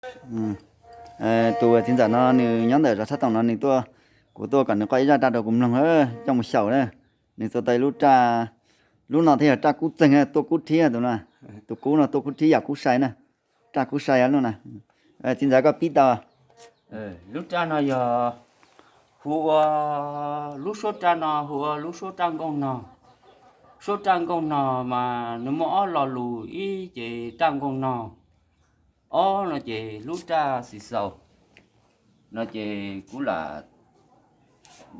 Tus txiv ntxawm no nws nyob ntawm zos Tshab Toom no, nws tuaj, kuv tuaj kom nws qoj ib zaj raj rau kuv mloog, coj mus xyaum na. Nws txua tau ib lub raj, lub no thiaj yog raj kub txeeg, tuaj kub rhib tus no, tus kub no tuaj kub rhib yam kub sai na, raj kub sai lub na. Txiv ntxawm koj pib tau. Lub raj no yog hu ua, lub suab raj no hu ua lub suab raj nkauj nog. Suab raj nkauj nog mas nws muaj ob lo lus, ib ces raj nkauj nog, ob no ces lub raj xis xaus. No ces kuv lam,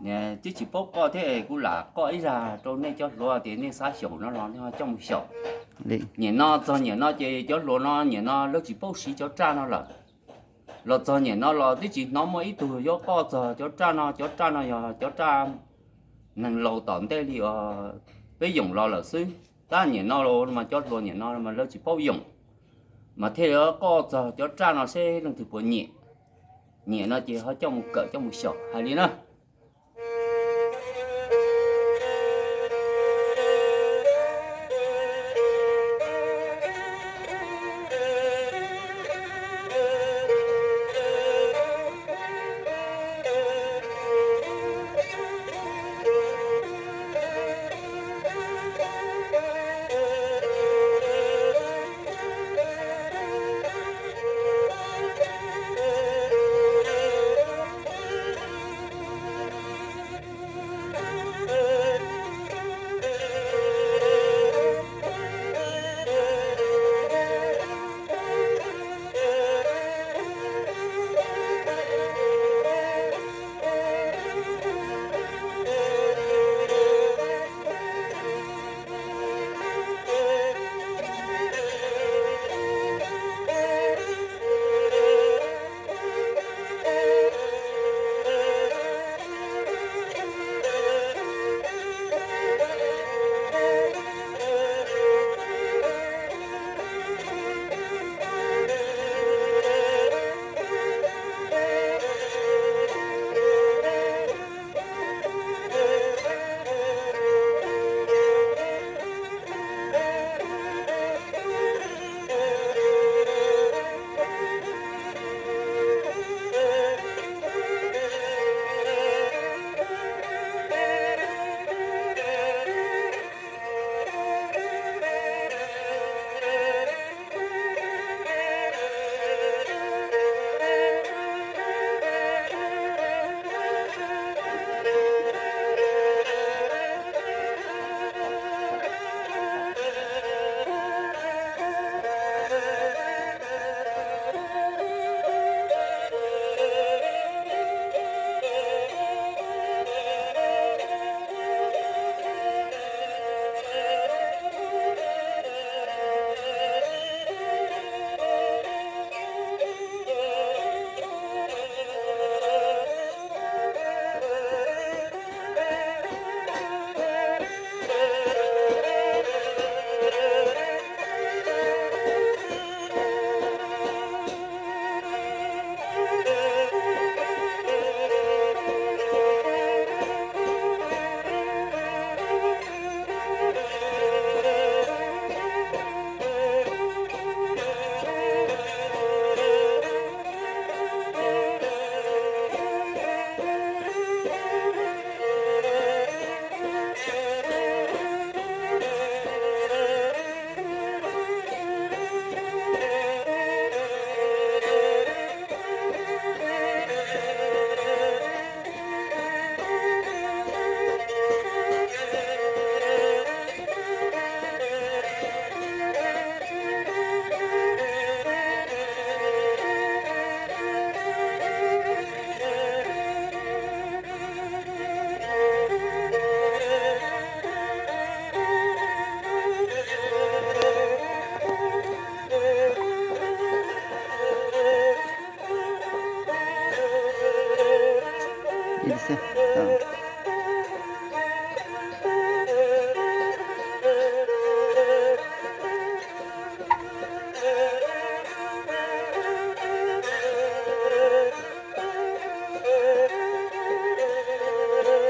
twb tsis paub qoj thiab, kuv lam qoj ib zaj rau nej cov hluas tias nej xav xyaum no los nej ho coj mus xyaum. Nim no txog nim no ces cov hluas no nim no lawv tsis paub siv cov raj no lawm. Los txog nim no los twb tsis hnov muaj ib tug yuav qoj txog cov raj no. Cov raj no yog cov raj neeg laus tom ntej li os, peb yoom los lawm xwb. Tab nim no los mas cov hluas nim no mas lawv tsis paub yoom, mas thiaj li qoj txog cov raj no seb leej twg puas nyiam. Nyiam no ces ho coj mus kawm coj mus xyaum hais li na.